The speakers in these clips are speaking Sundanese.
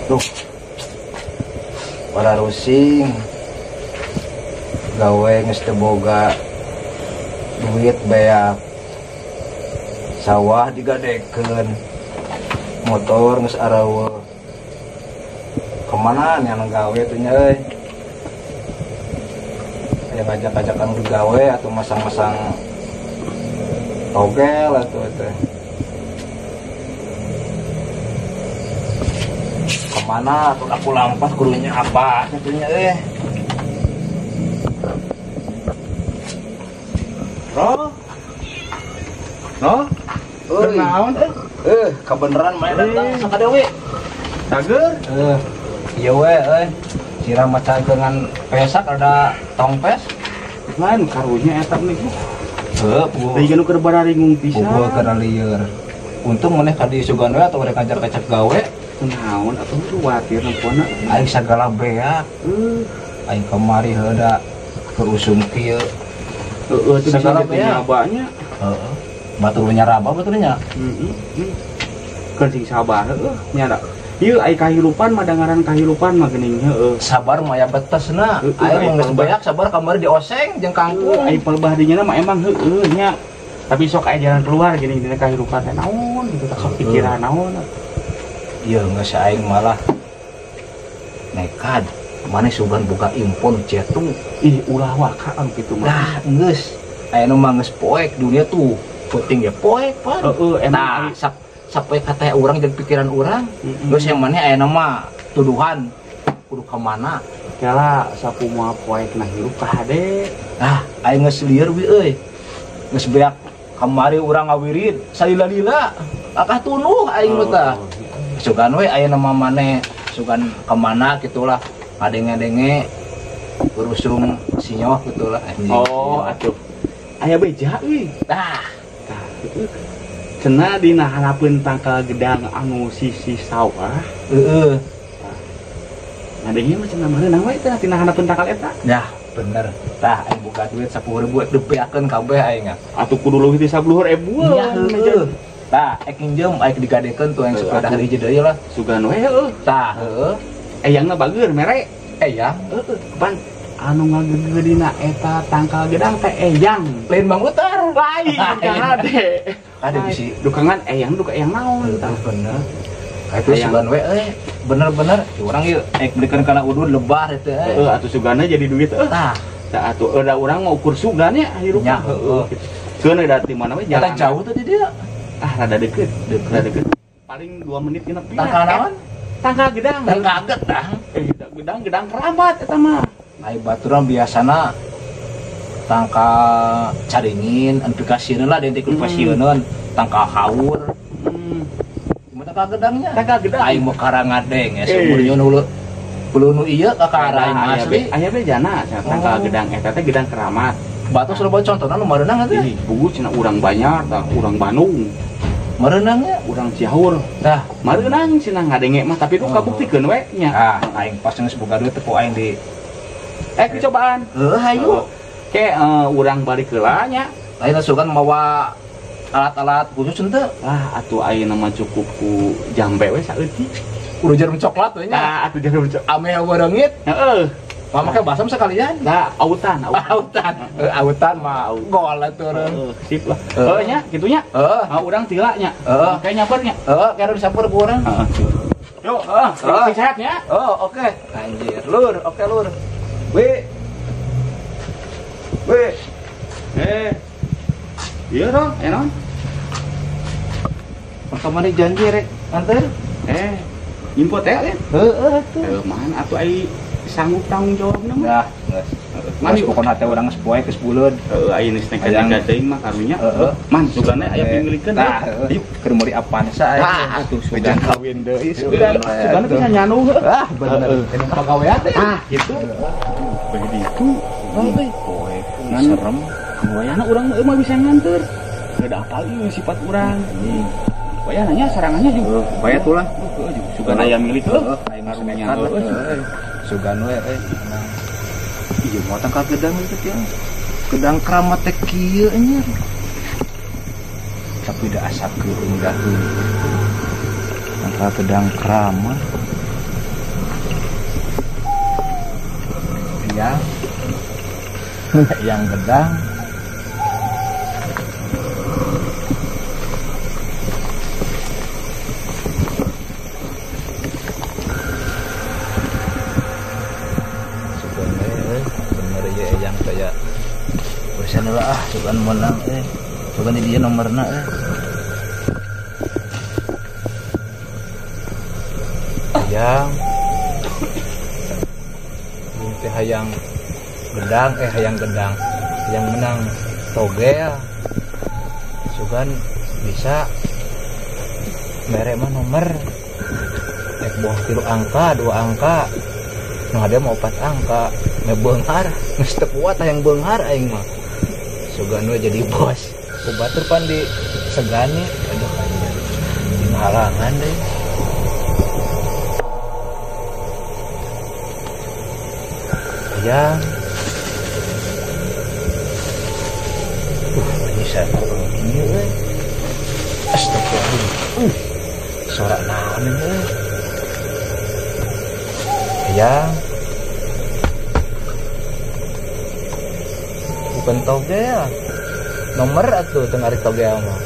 Duh. Ora rusing. Gawe geus teu boga duit beak. Sawah digadekeun. Motor geus araweuh. Kemana nih anu gawe teh nya euy? Aya ngajak-ajakan gawe atau masang-masang togel atau teh. Kemana atau aku lampas gurunya apa satunya eh. Roh. Roh. Euy, naon teh? Kebeneran mah datang sakadewe. Cager. Ieu we euy. Sirah maca dengan pesak ada tongpes. Lain karunya eta mah. Heuh, puguh. Deui nu keur bararingung pisan. Puguh keur lieur. Untung maneh ka di sugan we atau rek ngajar kacak gawe. Naon atuh kuatir nempona. Aing sagala beak. Aing kamari heuh da keur usum kieu. Heeh, teu bisa Sagala beak. Nyabanya. Heeh. Batur nyaraba batur nya. Heeh. Keur sing sabar heuh nya da. Ieu ai kahirupan mah dangaran kahirupan mah geuning heueuh. Sabar mah aya betesna. Aing geus beak sabar kamari dioseng jeung kangkung. Ai palebah dinya mah emang heueuh nya. Tapi sok aya jalan keluar geuning dina kahirupan teh naon gitu tah sok pikiran naon. Ieu geus aing malah nekat. Maneh sugan buka impon cetung. Ih ulah waka anu kitu mah. Lah geus aya nu mah geus poek dunia tuh. Penting ge poek pan. Heeh emang tah sapoe kata urang jeung pikiran urang. Geus yang maneh aya mah tuduhan kudu ka mana? Kala sakumaha poek na hirup ka hade. Ah, aing geus lieur we euy. Geus beak kamari urang ngawirid salila-lila. Akah tunuh aing mah tah. Sugan we aya nama maneh sugan ka mana gitulah. Ngadenge-denge urusung sinyoh gitulah anjing. Oh, atuh. Aya beja euy. Tah, tah kitu. Cenah dina harapeun tangkal gedang anu sisi sawah. Heeh. Ngadenge mah cenah meureunang we teh tina harapeun tangkal eta. Yah, bener. Tah aing buka duit 10.000 dibeakeun kabeh aing. Atuh kudu leuwih ti 10.000. Nya heueuh. Tah, ek nginjem aing digadekeun tuh aing sepeda hiji deui lah. Sugan we heueuh. Tah, heueuh. Eyangna bager mere. Eyang? Heeh, pan anu ngagegedina eta tangkal gedang teh eyang. Lain Bang Utar. Lain kade. Kade bisi dukangan eyang duka eyang naon tah bener. Ka itu sugan we euy. Bener-bener urang ieu ek belikeun kana udud lebar eta euy. Heeh, atuh sugana jadi duit euy. Tah, tah atuh da urang mau ukur sugan nya hirup. Nya heueuh. Keun da di mana we jalan. Eta jauh teh di dieu. Ah, rada deket. Rada deket. Paling 2 menit genep. Tangkal naon? Tangkal gedang. Tangkal gedang. Gedang gedang keramat eta mah. Ai baturan biasana tangkal caringin anu pikasieun lah dentik pasieun tangkal haur. Mun tangkal gedangnya. Tangkal gedang. Aing mah karangadeng ya seumur nyeun hulu. Hulu nu ieu ka aing asli. Aya bejana tangkal gedang eta teh gedang keramat. Batu loba contona nu mareunang atuh. Ih, bugu cenah urang Banjar tah urang Bandung. Mareunangnya urang Cihaur. Tah, mareunang cenah ngadenge mah tapi ku kabuktikeun we nya. Ah, aing pas geus boga duit teh ku aing di cobaan. Heuh, hayu. Ke urang balik heula nya. Lain sugan mawa alat-alat khusus henteu. Lah atuh ayeuna mah cukup ku jambe we saeutik. Kudu jarum coklat we nya. Tah, atuh jarum coklat. Ameh wareungit. Heeh. Mah make basam sekalian. Tah, autan, autan. Autan mah gol atuh urang. Sip lah. Heuh nya, kitu nya. Heeh. Urang tila nya. Heeh. Kayak nyaper nya. Heeh, kayak disaper ku urang. Heeh. Yo, heeh, sing sehat nya. Oh, oke. Anjir, lur, oke lur. Wi. Wi. Iya dong, enon. Kamari janji rek nganter. Info teh ya. Heeh atuh. Man atuh ai sanggup tanggung jawabna mah. Dah, geus. Man pokona teh urang geus poe geus buleud. Heeh, aya geus nekat teuing mah karunya. Heeh. Man sugana aya pimilikeun. Tah, heueuh. Keur meuli Avanza aya. Tah atuh sugan kawin deui sugan. Sugana bisa nyanu heuh. Ah, bener. Ini pagawean teh. Ah, gitu. Bae ditu. Heuh, poe serem. Wayana urang mah bisa nganter. Da apal ieu sifat urang. Wayana nya sarangannya juga. Baya tuh lah. Sugan aya milik heuh. Aing karunya heuh. Sugan we euy. Ieu mah tangkal gedang ieu teh. Gedang keramat teh kieu anjir. Tapi da asa keueung dah. Tangkal gedang keramat. Eyang. Eyang gedang. Sebenarnya bener ya eyang kayak urusan lah ah sugan menang sugan di dia nomorna Eyang teh hayang gedang hayang gedang yang menang togel sugan bisa mere mah nomor buah 3 angka 2 angka nu ada mau 4 angka ngebeunghar geus teu kuat hayang beunghar aing mah sugan we jadi bos ku batur pan di segani aduh anjir di halangan deui. Yang ini saya tahu kieu euy. Astagfirullah. Suara naon euy. Yang bukan togel. Nomor atuh teu ngari togel mah.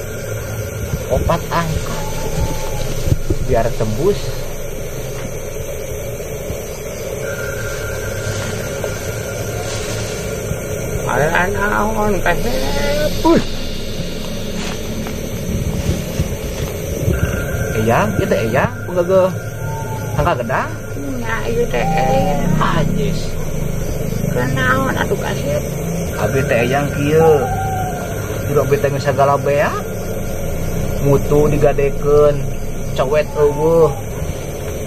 4 angka. Biar tembus. Ada naon kasep. Eyang, ieu teh eyang penggeugeuh angka gedang. Nya ieu teh eyang. Anjis. Kunaon atuh kasep? Abi teh eyang kieu. Jero abi teh geus sagala beak. Mutu digadekeun, cowet eueuh.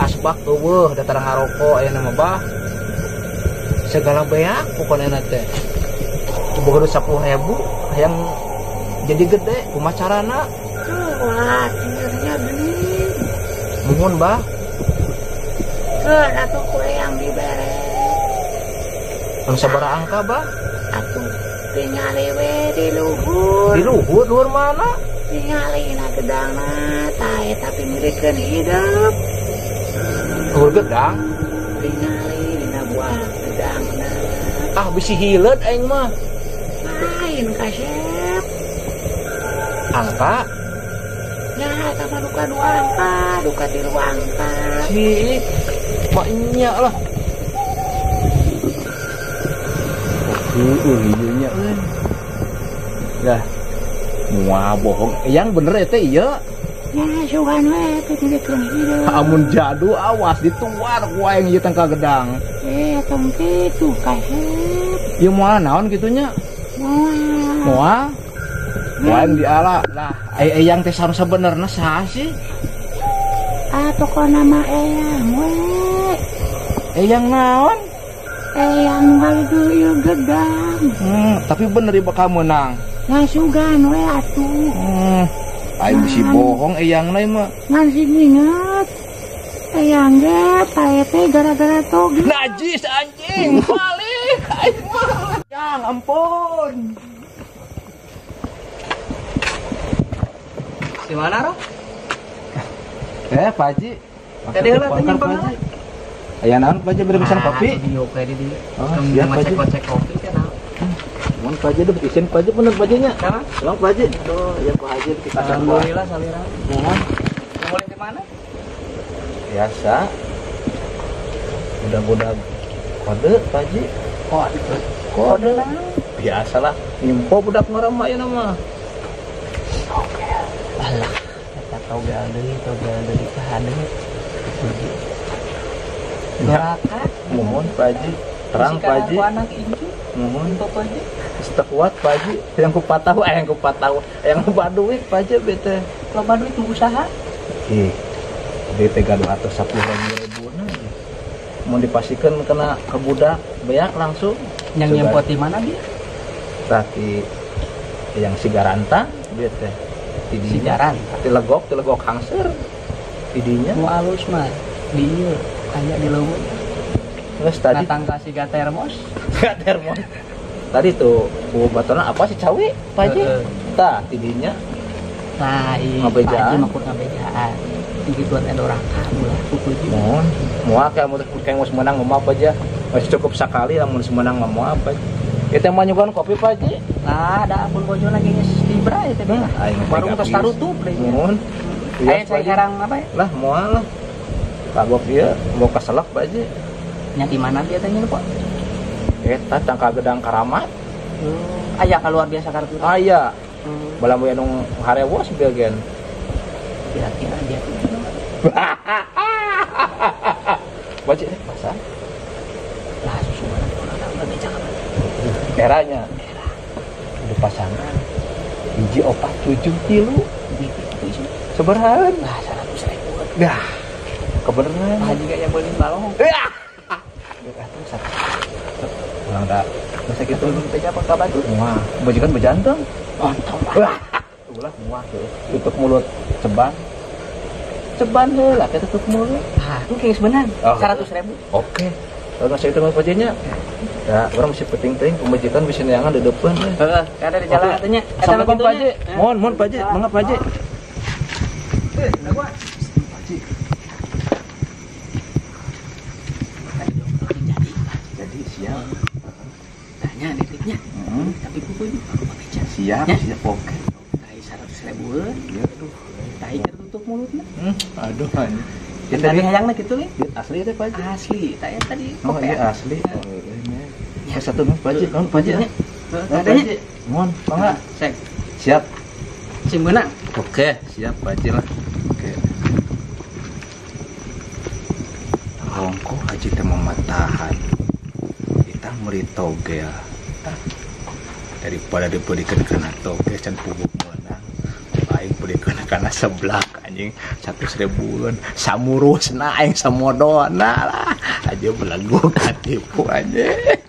Asbak eueuh, da tara ngaroko aya mah bah. Segala beak pokona teh. Boga 10.000 yang jadi gede kumaha carana? Wah, tinggalnya geuning. Muhun bah. Keun atuh ku eyang dibere. Anu sabaraha angka bah? Atuh tingali we di luhur. Di luhur, luhur mana? Tingali na gedangna tah eta pinirikeun hidup. Luhur gedang? Tingali dina buah gedangna. Ah bisi hileud aing mah. Lain kasep. Angka? Ya, sama duka 2 angka, duka 3 angka. Si, maknya lah. Ieu nya euy. Lah, moal bohong. Yang bener eta ieu. Ya, sugan we teh dilikeun hideung. Amun jadu awas dituar ku aing ieu tangka gedang. Tong kitu kasep. Ieu moal naon kitu nya? Moal. Moal? Moal diala. Lah, eyang teh sareng sabenerna saha sih? Ah, pokona mah eyang we. Eyang naon? Eyang ngalidu ieu gedang. Tapi bener ieu bakal meunang. Nah, sugan we atuh. Aing bisi bohong eyangna mah. Ngan sing inget. Eyang ge pae teh gara-gara toge. Najis anjing, balik aing mah. Yang ampun. Di mana, Roh? Pak Haji. Tadi heula teh nyimpang. Aya naon Pak Haji beri pesan kopi? Di oke di dieu. Oh, siap Pak Haji. Ngecek kopi teh naon. Mun Pak Haji deuh isin Pak Haji bener Pak Haji nya. Tolong Pak Haji. Tuh, ya Pak Haji kita alhamdulillah salira. Mohon. Mulai di mana? Biasa. Budak-budak kode Pak Haji. Kode. Kode. Biasalah nyempo budak ngorem mah ieu mah. Oke. Alah, eta togel deui ka deui. Doraka. Mohon Pak Haji, terang Pak Haji. Anak incu. Mohon Pak Haji. Teu kuat Pak Haji, yang ku patah, yang ku patah, yang loba duit Pak Haji bete. Loba duit mau usaha? Ih. Bete gaduh 110.000 na. Mun dipastikan kena ke budak beak langsung. Yang nyempot di mana dia? Tah di yang Sigaranta bete. Di Sigaranta. Di legok hangser. Didinya. Mau alus mah di ieu aya di leuweung. Terus tadi natangka siga termos. Siga termos. Tadi tuh ku batona apa sih cawi Pak Haji? Tah tidinya. Tah ieu Pak Haji mah kur ngabejaan. Gituan edoraka ulah ku Haji. Mohon. Moal kayak mun kayak geus meunang mah apa aja. Masih cukup sakali lamun semenang mah moal Pak. Ieu mah nyuguhan kopi Pak Haji. Lah, da ampun bojo lagi geus dibra ieu teh. Warung tos tarutup deui. Nuhun. Aya cai herang apa ya? Lah moal lah. Kagok ieu mau kaselak Pak Haji. Nya di mana dia teh Pak? Eta tangka gedang karamat. Aya keluar biasa kartu. Aya. Bala mu anu harewos bagian. Kira-kira dia tuh. Wajib deh pasar. Lah susu mana orang beja kapan? Eranya. Era. Udah pasangan. Hiji 4 7 3. Seberhan. Lah 100.000. Dah. Kebenaran. Pak Haji gak boleh balong. Ya. Ulang dah. Masa gitu beja apa kabar tuh? Wah, bajikan bejanteng. Ontong. Wah. Ulah muah tuh. Tutup mulut ceban. Ceban heula kita tutup mulut. Ah, itu kayak sebenarnya 100.000. Oke. Kalau nasi itu pajinya. Ya, orang masih penting-penting pemajikan bisa neangan di depan. Heeh, kada di jalan katanya. Assalamualaikum Pak Haji. Mohon, mohon Pak Haji, mangga Pak Haji. Eh, gua. Pak Haji. Jadi siap. Tanya nitipnya. Tapi kuku aku bebeja. Siap, siap oke. Tai 100.000. Iya, aduh. Tai tertutup mulutnya. Aduh. Ya, tadi hayangna kitu we. Asli teh Pak Haji. Asli, teh tadi. Oh iya asli. Oh iya. Ya satu Pak Haji, nuhun Pak Haji. Katanya mohon, mangga. Sek. Siap. Sing beunang. Oke, siap Pak Haji lah. Oke. Rongko Haji teh mematahan. Kita meuli togel. Daripada dibelikan kana togel can puguh meunang. Aing belikan kana seblak anjing 100.000-an samurusna aing samodona lah aja belagu katipu anjing.